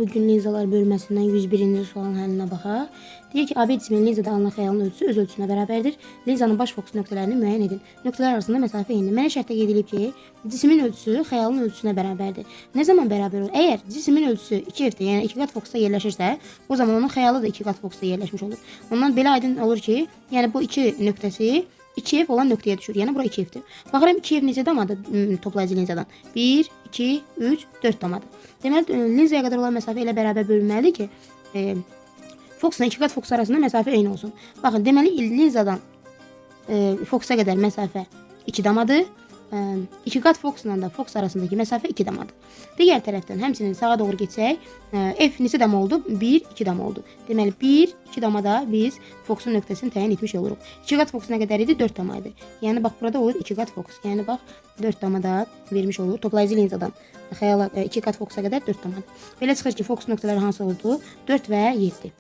Bugün linzalar bölməsindən 101-ci sualın həllinə baxaq. Deyir ki, AB cisminin linzada alınan xəyalın ölçüsü öz ölçüsünə bərabərdir. Linzanın baş fokus nöqtələrini müəyyən edin. Nöqtələr arasında məsafə eynidir. Mənə şərtdə qeyd edilib ki, cismin ölçüsü xəyalın ölçüsünə bərabərdir. Nə zaman bərabər olur? Əgər cismin ölçüsü 2 F-də, yəni 2 qat fokusda yerləşirsə, o zaman onun xəyalı da 2 qat fokusda yerləşmiş olur. Ondan belə aydın olur ki, yəni bu iki nöqtəsi 2F olan nöqtəyə düşür. Yəni bura 2F-dir. Baxıram 2F neçə damadır toplayıcı linzadan? 1, 2, 3, 4 damadır. Deməli linzaya qədər olan məsafə elə bərabər bölünməlidir ki, fokusla 2 qat fokus arasında məsafə eyni olsun. Baxın, deməli linzadan fokusa qədər məsafə 2 damadır. 2 qat fokusla da fokus arasındakı məsafə 2 damadır. Digər tərəfdən həmçinin sağa doğru getsək, F neçə dama oldu? 1, 2 dama oldu. Deməli 1, 2 damada biz fokusun nöqtəsini təyin etmiş oluruq. 2 qat fokus nə qədər idi? 4 dama idi. Yəni bax burada olur 2 qat fokus. Yəni bax 4 dama da vermiş olur. Toplayıcı linzadan xəyala 2 qat fokusa qədər 4 damadır. Belə çıxır ki, fokus nöqtələri hansı oldu? 4 və 7.